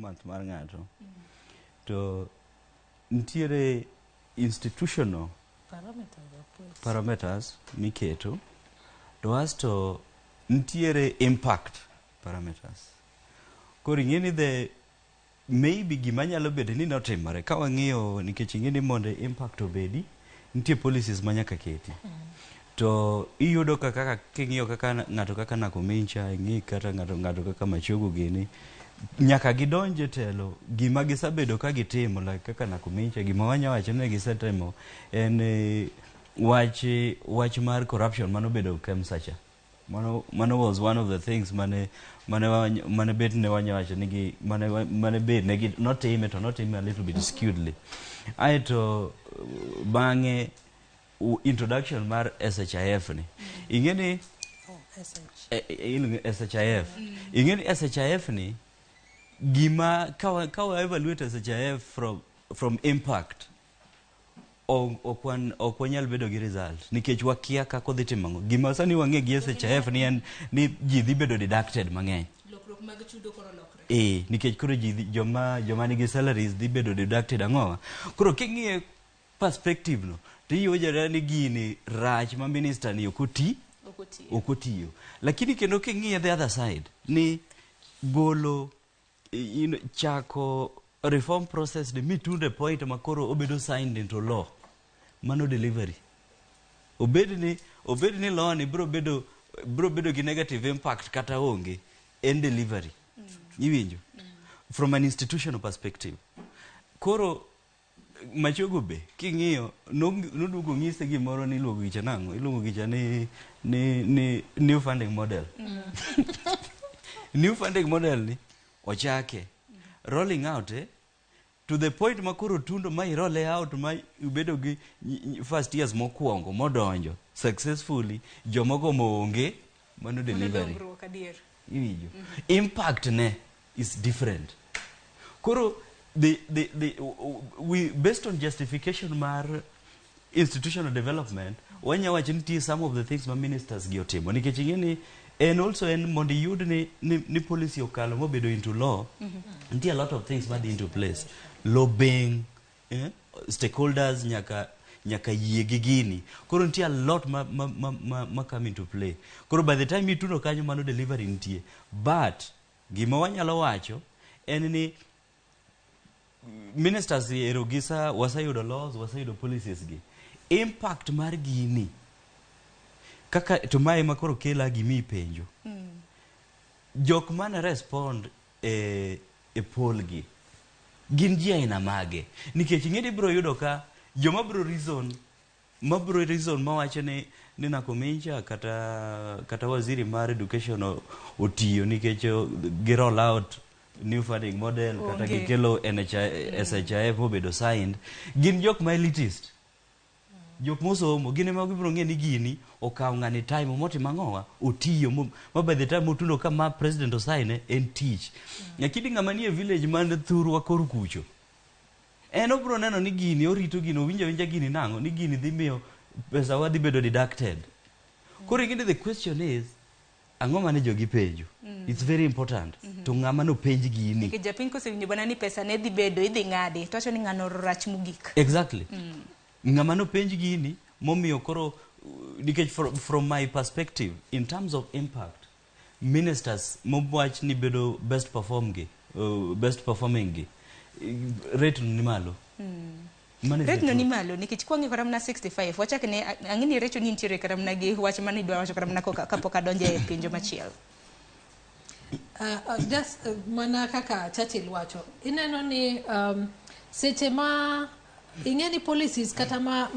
performance mar ng'ato to nitiere institutional parameters of course. Parameters miketo to asto nitiere impact parameters. Koro ing'e ni the maybe gima nyalo bedo ni notimore ka wang'iyo, nikech ing'e ni mondo impact obedi, nitie policies ma nyaka keti. To iyudo ka kaka king'iyo kaka ng'ato kaka Nakumincha, ing'i kata ng'ato kaka Machogu gini, nyaka gidonj e telo, gima gisebedo ka gitimo, like kaka Nakumincha, gima wanya wacho ni gisetimo en wach mar corruption manobedo KEMSA cha. Mano was one of the things mane bet ne wanya wacho ni gi mane bet ne gi notime to notime a little bit skewedly. Aeto bang'e introduction mar SHIF ni, ing'e ni Oh, SH. Iluonge SHIF. Ing'e ni SHIF ni gima ka wa evaluate SHIF from impact, ok wanyal bedo gi result nikech wakia kaka odhi timo ang'o. Gima sani wang'e gi SHIF ni en ni ji dhi bedo deducted mang'eny. Lokruok mag chudo koro lokre. E nikech koro ji joma nigi salaries dhi bedo deducted. Ang'owa koro king'iye perspective no to iyudo ni gini rach ma minister ni ok oti. Ok otiyo. Ok otiyo. Lakini kendo king'iye the other side ni golo chako reform process ni mitunde point ma koro obedo signed into law, mano delivery. Obed ni law ni biro bedo gi negative impact kata onge, en delivery. Iwinjo from an institutional perspective. Koro Machogo be king'iyo noduogo ng'ise gimoro ni iluongo gicha nang'o, iluongo gicha ni new funding model. New funding model ni ochake rolling out to the point ma koro tundo ma irole out ma ibedo gi first years mokwongo modonjo successfully, jomogo moonge, mano Mano delivery. Dongruok adier. Iwinjo impact ne is different. Koro the we based on justification mar institutional development, wanya wacho ni nitie some of the things ma ministers gi otimo, nikech ing'e ni en also en mondo iyud ni policy okalo mobedo into law, nitie a lot of things madhi into place, lobbying, stakeholders nyaka yie gi gini. Koro nitie a lot ma come into play. Koro by the time itundo kanyo, mano delivery nitie. But gima wanyalo wacho en ni ministers ero gisa waseyudo laws, waseyudo policies gi, impact mar gini kaka to mae ema koro kela gimi ipenjo jok mane respond e poll gi gin ji aina mage, nikech ing'e ni ibiro yudo ka joma biro reason mabiro reason mawacho ni Nakumincha kata waziri mar education otiyo nikech gi roll out new funding model kata Onge. gikelo NHI, SHIF mobedo signed, gin jok ma elitist, jok mosomo, gin ema gibiro ng'e ni gini okawo ng'ani time motimo ang'owa otiyo ma by the time otundo ka ma president osaine en tich. Lakini ng'ama nie village man thurwa kor kucho, en obiro neno ni gini orito gini, owinjo awinja gini nang'o ni gini dhi miyo pesa wa dhi bedo deducted. Koro ing'e ni the question is, ang'o mane jogi penjo? It's very important to ng'ama nopenj gini. Nikech japiny kosewinjo bana ni pesa ne dhi bedo idhi ng'adi, to wacho ni ng'ano rach mogik. Exactly. Ng'ama nopenj gini momiyo koro nikech from my perspective in terms of impact, ministers mowach ni bedo best perform gi best performing gi, rate no ni malo. Mano is the Rate no ni truth. Malo nikech kwang'iyo kata mana 65 wachak ne ang'e ni recho ni nitiere kata mana gi wach mane idwa wacho kata mana kapok adonjo e penjo machielo. Just mana kaka Churchill wacho, ineno ni seche ma ing'e ni policies kata ma